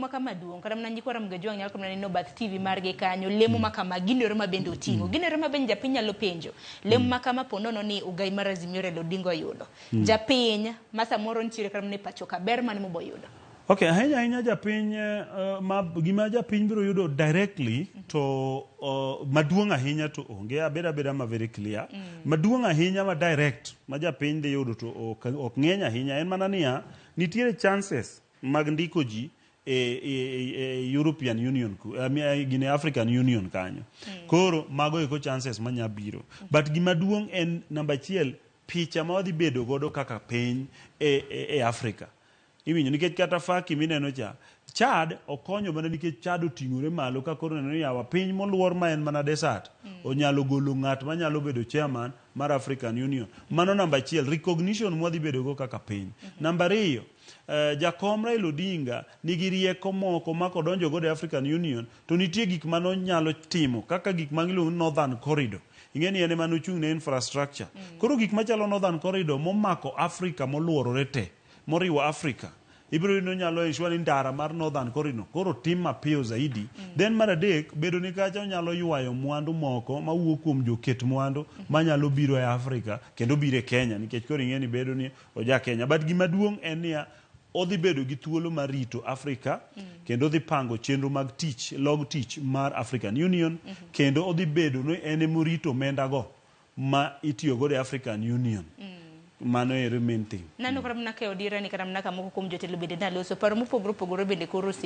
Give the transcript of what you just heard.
ma kama duong' kata mana nyikwa Ramogi Ajwang' nyalo kata mana neno bath TV margi kanyo lemo ma kama gino ero ma bende oting'o. Gino ero ma bende japiny nyalo penjo. Lemo ma kama po nono ni Ugai mar Azimio Raila Odinga oyudo. Japiny ma samoro nitiere kata mana e pacho ka ber mane mobo yudo? Ok, ahinya ahinya japiny ma gima japiny biro yudo directly to maduong' ahinya to onge abeda abeda ma very clear. Maduong' ahinya ma direct ma japiny dhi yudo to ok ng'eny ahinya en mana niya nitiere chances mag ndiko ji e European Union gine African Union kanyo. Koro mago eko chances manya biro. But gima duong' en namba achiel picha ma wadhi bedo godo kaka piny e Africa. Iwinjo nikech kata Faki mineno cha Chad okonyo mana nikech Chad oting'ore malo ka koro neno ni yawa piny moluor ma en mana desert onyalo golo ng'at manyalo bedo chairman mar African Union. Mano namba achiel, recognition mwadhi bedo go kaka piny. Namba ariyo, jakom Raila Odinga nigi rieko moko ma kodonjo godo e African Union to nitie gik manonyalo timo kaka gik ma iluongo ni Northern Corridor. Ing'e ni en ema nochung' ne infrastructure. Koro gik machalo Northern Corridor momako Africa moluorore te moriwo Africa ibiro yudo ni onyalo ensure ni ndara mar Northern Corridor koro tim mapiyo zaidi. Then mar adek bedo ni kacha onyalo ywayo mwandu moko mawuok kuom joket mwandu manyalo biro e Africa kendo biro e Kenya nikech koro ing'e ni bedo ni oja Kenya. But gima duong' en niya odhi bedo gi thuolo mar rito Africa kendo odhi pango chenro mag tich log tich mar African Union kendo odhi bedo ni en emorito omenda go ma itiyo godo e African Union. Mano ero main thing. Nano kata mana ka e odira ni kata mana ka moko kuom jotelo bende naloso paro mopogore opogore bende koro ose